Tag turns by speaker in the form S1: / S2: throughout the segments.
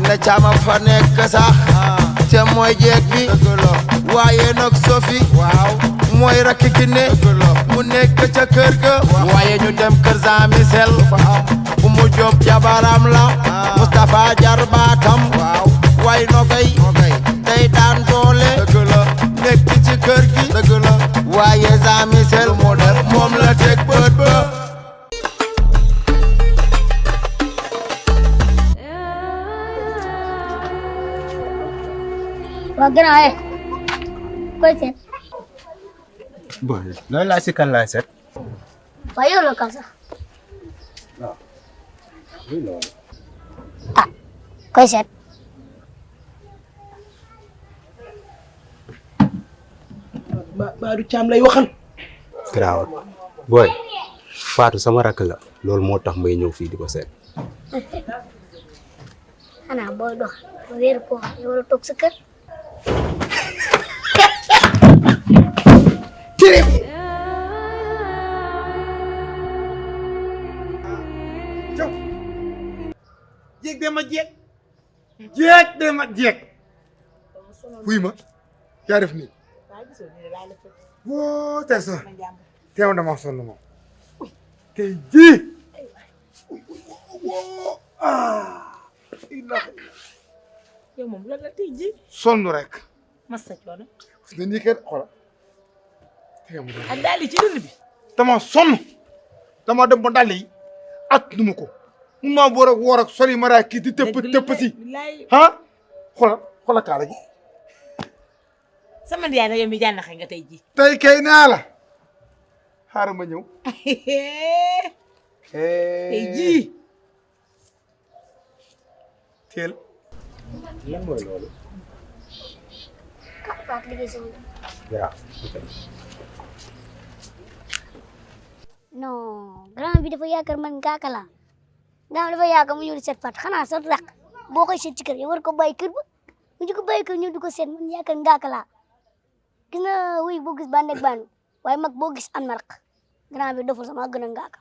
S1: ne caama fa nekk sax te mooy jeeg bi waaye nag Sophie waaw mooy rakki ki ne mu nekk ca kër ga waaye ñu dem kër Jean Michel bu mu jóob jabaram la Moustapha jarbaatam waaye nogay day daan doole nekk ci kër gi waaye Jean Michel mu def moom la teg bët ba
S2: waa gannaaw koy seet.
S3: bon loolu laa si kan laa seet.
S2: waaye yow la kan sax.
S3: waaw oui loolu.
S2: ah koy seet.
S4: Ba du Caam lay waxal.
S3: garaawal booy Fatou sama rakk la loolu moo tax may ñëw fii di ko seet.
S2: xanaa booy dox ba wéeru ko yow la toog sa kër.
S1: jéeg dema jéeg dema jéeg fuy ma yaa def nii woo tey sa teew dama sonn moom tey jii
S4: yow moom lan la tey ji.
S1: sonn rek
S4: massa coono.
S1: parce que nii kat xoolal teew ma
S4: ak daal ci dund bi.
S1: dama sonn dama dem ba dàll yi at nu ma ko mun maa boor ak woor ak soli mara kii di tëpp si ah xoolal kaala gi
S4: sama ndiyaay nag yow mi jànnaxe nga tey ji.
S1: tey kay naa la xaaral ma ñëw
S4: tey jii.
S1: teel
S3: lan mooy loolu.
S2: ah Fatou liggéey sama.
S3: waaw.
S2: non grand bi dafa yaakaar man ngaaka laa grand dafa yaakaar mu ñëw di seet Fatou xanaa sa rakk boo koy seet ci kër yow war ko bàyyi kër ba mu di ko bàyyi kër ñëw di ko seet man yaakaar ngaaka laa gis nga wuy boo gis bànn ak bànn waaye mag boo gis am na rakk grand bi doful sama gën a ngaaka.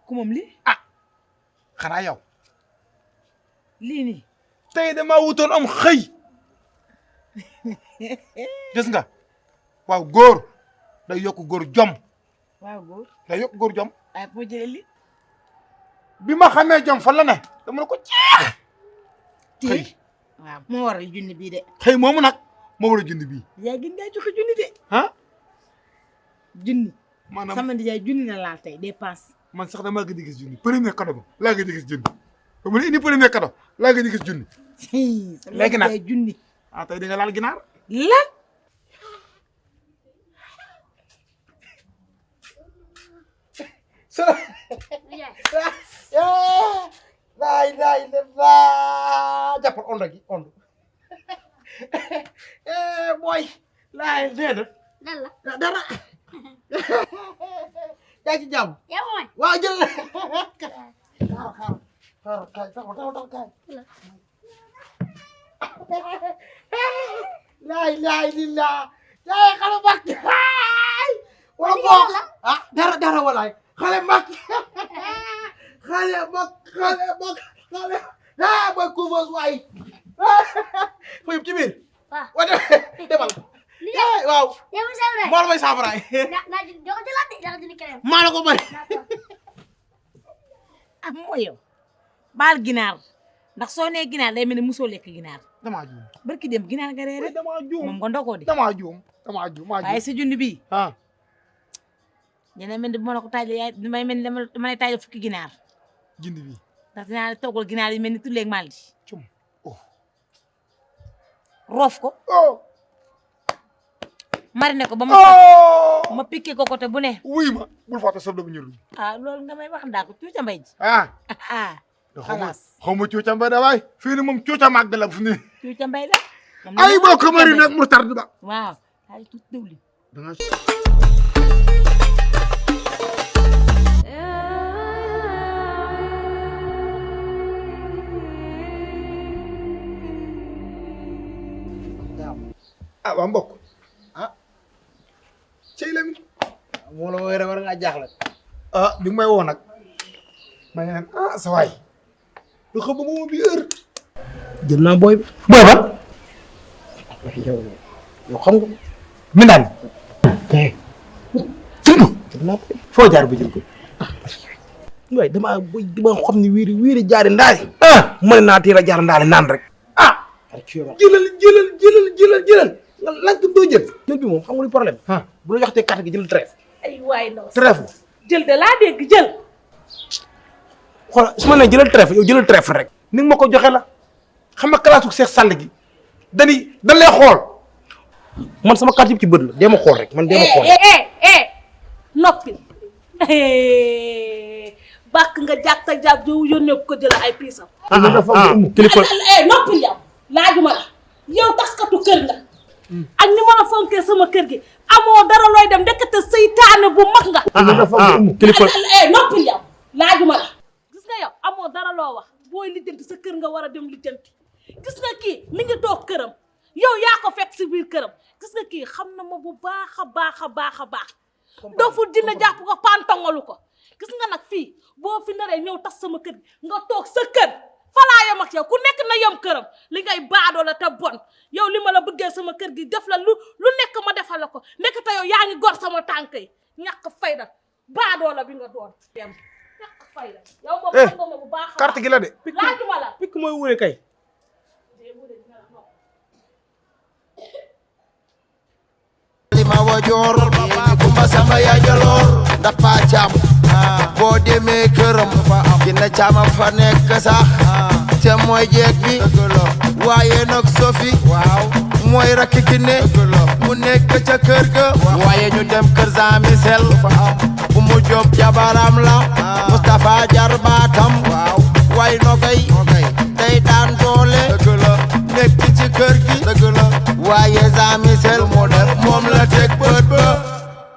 S4: ku moom lii.
S1: xanaa yow
S4: lii nii.
S1: tey dama wutoon am xëy gis nga waaw góor day yokk góor jom
S4: waaw góor.
S1: day yokk góor jom
S4: waaye boo jëlee lii.
S1: bi ma xamee jom fan la ne dama ne ko jeex xëy
S4: waaw moo waral junni bii de.
S1: xëy moomu nag moo war a jund bii
S4: yaa gën ngaa joxe junni de.
S1: ah
S4: junni.
S1: maanaam
S4: sama ndiyaay junni na laal tey dépense.
S1: man sax damaa gëj a gis junni premier cadeau ba laa gëj a gis junni ba mu ne indi premier cadeau laa gëj a gis junni léegi nag
S4: junni.
S1: ah tey di nga laal ginaar
S4: lan.
S1: laay laa jàppal ondo gi ondo booy laay dee def
S2: lan la.
S1: dara yaa ci jàmm
S2: yaa mooy.
S1: waaw jël xaaral kaay taxaw kaay laay li laa yaay xale mag wala boog dara walaay xale mag xale mooy couvreuse waay fa yëpp ci biir
S2: waaw
S1: demal waaw
S2: yow mi sa vrai.
S1: moo la may saafaraay
S2: naa jox jëlaat de jox jëli keneen.
S1: maa la ko may
S4: ah mooy yow. baal ginaar ndax soo nee ginaar day mel ni musoo lekk ginaar.
S1: damaa juum
S4: barki dem ginaar nga reere.
S1: damaa juum
S4: moom nga ndogoo di.
S1: damaa juum
S4: waaye sa junni bii.
S1: ah
S4: dina mel ni bu ma la ko taajee yaay damay mel ni dama lay taajee fukki ginaar.
S1: jindi bi
S4: ndax dinaa la toggal ginaar yi mel ni tulleeg maal di.
S1: cum
S4: roof ko.
S1: oh
S4: mariner ko ba ma piqué ko côté bu ne.
S1: wuy ma bul fàtte soble bu ñorul
S4: ah loolu nga may wax ndaa ko cuuca mbay ji.
S1: ah
S4: xalaas
S1: xaw ma cuuca mbay da waay fii ni moom cuuca màgg la fu ne
S4: cuuca mbay la.
S1: ay boo ko mari nag mu tard ba
S4: waaw ay tuuti diwlin.
S1: danga waa mbokk cey la mi moo la wooy rek war ngaa jaaxle bi may woo nag ma ngi naan sa waay
S5: lu xam ba moom bi heure jël naa booy ba yow xam nga mi daan jël naa foo jaar ba jël ko waaye dama xam ne wiiri jaari ndaari mën naa teel a jaar ndaari naan rek jëlal nga laaj ko doo jël bi moom xam nga lu problème bu la joxtee carte gi jël trèfle
S4: ay waay non
S5: trèfle
S4: jël de laa dégg jël
S5: xool su ma nee jëlal trèfle yow jëlal trèfle rek ni nga ma ko joxe la xam nga kalaasu Seex Sàll gi dañ lay xool man sama carte yëpp ci bët la dee ma xool rek man dee ma xool
S4: noppi bàkk nga jàkka jàpp yow yónnee ko jël ay piisam
S5: kilifa
S4: noppi yow laajuma la yow taskatu kër nga ak ni ma la fonkee sama kër gi amoo dara looy dem ndekete seytaane bu mag nga
S5: kilifa
S4: noppi yow laajuma la gis nga yow amoo dara loo wax booy lijjanti sa kër nga war a dem lijjanti gis nga kii mi ngi toog këram yow yaa ko fekk si biir këram gis nga kii xam na ma bu baax a baax doful dina jàpp ko pantongalu ko gis nga nag fii boo fi naree ñëw tas sama kër gi nga toog sa kër falaa yam ak yow ku nekk na yem këram li ngay baadoo la te bon yow li ma la bëggee sama kër gi def la lu nekk ma defal la ko nekk te yow yaa ngi gor sama tànk yi ñàkk fayda baadoo la bi nga doon dem ñàkk fayda yow moom xam nga ma bu baax
S5: carte gi la de
S4: laajuma la
S5: pikk mooy wure kay
S1: ma wajoor kumba sama ya jaloor ndax pa caam boo demee këram dina caama fa nekk sax te mooy jeeg bi waaye nag Sofi mooy rakki ki ne mu nekk ca kër ga waaye ñu dem kër Zami Sel bu mu job jabaram la Moustapha jarbaatam waaye nogay day daan doole nekk ci kër gi waaye Zami Sel moo